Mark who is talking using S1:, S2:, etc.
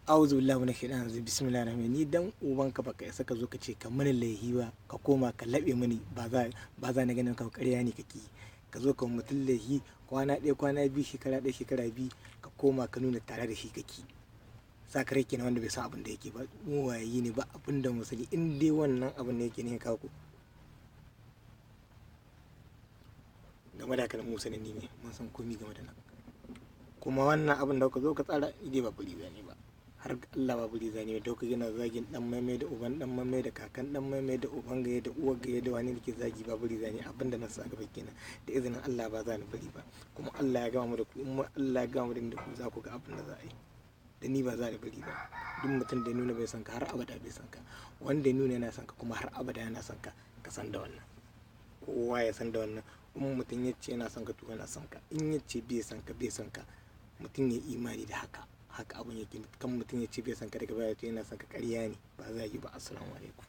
S1: Auzu billahi minash shaitanir rajim. Bismillahir rahmanir. Ni dan ubanka baka isa ka zo ka ce ka mani laihi ba, ka koma ka laɓe mani, ba za na ganin ka, ƙarya ne kake. Ka zo ka mutum laihi kwana ɗaya, kwana biyu, shekara ɗaya, shekara biyu, ka koma ka nuna tare da shi kake. Sakarai kenan wanda bai san abin da yake ba. Mu wayayi ne, ba abin da mu sani in dai wannan abin da yake ne kawo ku game da haka. Mu sananni ne, mun san komi game da nan. Kuma wannan abin da ka zo ka tsara idai ba buri zane ba, har Allah ba buri zane ba. Dauka yana zagin dan maimai da uban dan maimai da kakan dan maimai da uban gaye da uwar gaye da wani da ke zagi, ba buri zane. Abin da na sa gaba kenan, da izinin Allah ba za ni bari ba. Kuma Allah ya gama mu da ku, in Allah ya gama mu da ku, za ku ga abin da za a yi da ni. Ba za ni bari ba. Duk mutum da ya nuna bai san ka, har abada bai san ka. Wanda ya nuna yana son ka kuma, har abada yana son ka. Ka san da wannan, kowa ya san da wannan. In mutum ya ce yana son ka, to yana son ka. In ya ce bai son ka, bai son ka. Mutum ya imani da haka, haka abun yake. Kan mutum ya ce bai son ka, daga baya to yana son ka, ƙarya ne, ba za yi ba. Assalamu alaikum.